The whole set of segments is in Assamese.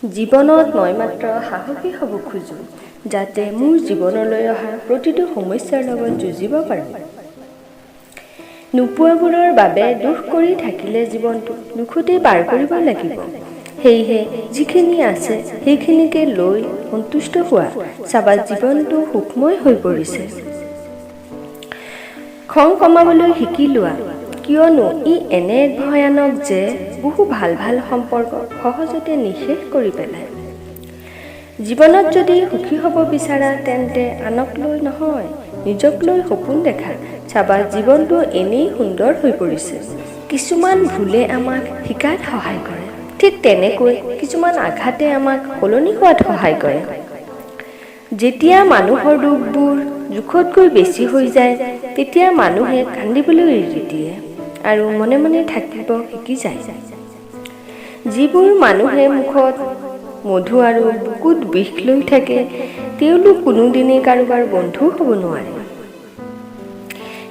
জীৱনত মই মাত্ৰ সাহসী হ'ব খোজোঁ, যাতে মোৰ জীৱনলৈ অহা প্ৰতিটো সমস্যাৰ লগত যুঁজিব পাৰোঁ। নোপোৱাবোৰৰ বাবে দুখ কৰি থাকিলে জীৱনটো দুখতেই পাৰ কৰিব লাগিব। সেয়েহে যিখিনি আছে সেইখিনিকে লৈ সন্তুষ্ট হোৱা, চাবা জীৱনটো সুখময় হৈ পৰিছে। খং কমাবলৈ শিকি লোৱা, কিয়নো ই এনে এক ভয়ানক যে বহু ভাল ভাল সম্পৰ্ক সহজতে নিঃশেষ কৰি পেলায়। জীৱনত যদি সুখী হ'ব বিচাৰা, তেন্তে আনক লৈ নহয়, নিজক লৈ সপোন দেখা। চাবা জীৱনটো এনেই সুন্দৰ হৈ পৰিছে। কিছুমান ভুলে আমাক শিকাত সহায় কৰে, ঠিক তেনেকৈ কিছুমান আঘাতে আমাক সলনি হোৱাত সহায় কৰে। যেতিয়া মানুহৰ দুখবোৰ জোখতকৈ বেছি হৈ যায়, তেতিয়া মানুহে কান্দিবলৈ এৰি দিয়ে আৰু মনে মনে থাকিব শিকি যায়। যিবোৰ মানুহে মুখত মধু আৰু বুকুত বিষ লৈ থাকে, তেওঁলোক কোনোদিনেই কাৰোবাৰ বন্ধু হ'ব নোৱাৰে।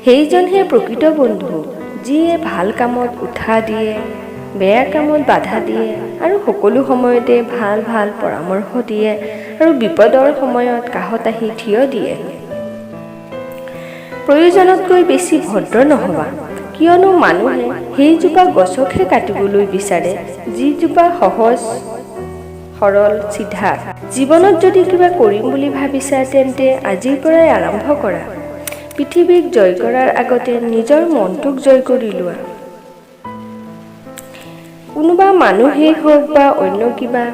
সেইজনহে প্ৰকৃত বন্ধু, যিয়ে ভাল কামত উৎসাহ দিয়ে, বেয়া কামত বাধা দিয়ে আৰু সকলো সময়তে ভাল ভাল পৰামৰ্শ দিয়ে আৰু বিপদৰ সময়ত কাষত আহি থিয় দিয়ে। প্ৰয়োজনতকৈ বেছি ভদ্ৰ নহবা, কিয়নো মানুহে সেইজোপা গছকহে কাটিবলৈ বিচাৰে যিজোপা সহজ সৰল চিধা। জীৱনত যদি কিবা কৰিম বুলি ভাবিছা, তেন্তে আজিৰ পৰাই আৰম্ভ কৰা। পৃথিৱীক জয় কৰাৰ আগতে নিজৰ মনটোক জয় কৰি লোৱা। কোনোবা মানুহেই হওক বা অন্য কিবা,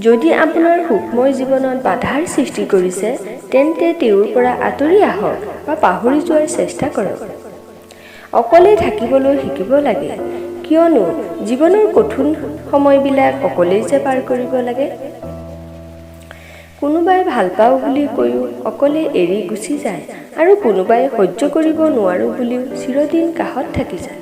যদি আপোনাৰ সুখময় জীৱনত বাধাৰ সৃষ্টি কৰিছে, তেন্তে তেওঁৰ পৰা আঁতৰি আহক বা পাহৰি যোৱাৰ চেষ্টা কৰক। অকলে থাকিবলৈ শিকিব লাগে, কিয়নো জীৱনৰ কঠিন সময়বিলাক অকলেই যে পাৰ কৰিব লাগে। কোনোবাই ভাল পাওঁ বুলি কৈও অকলে এৰি গুচি যায় আৰু কোনোবাই সহ্য কৰিব নোৱাৰোঁ বুলিও চিৰদিন কাষত থাকি যায়।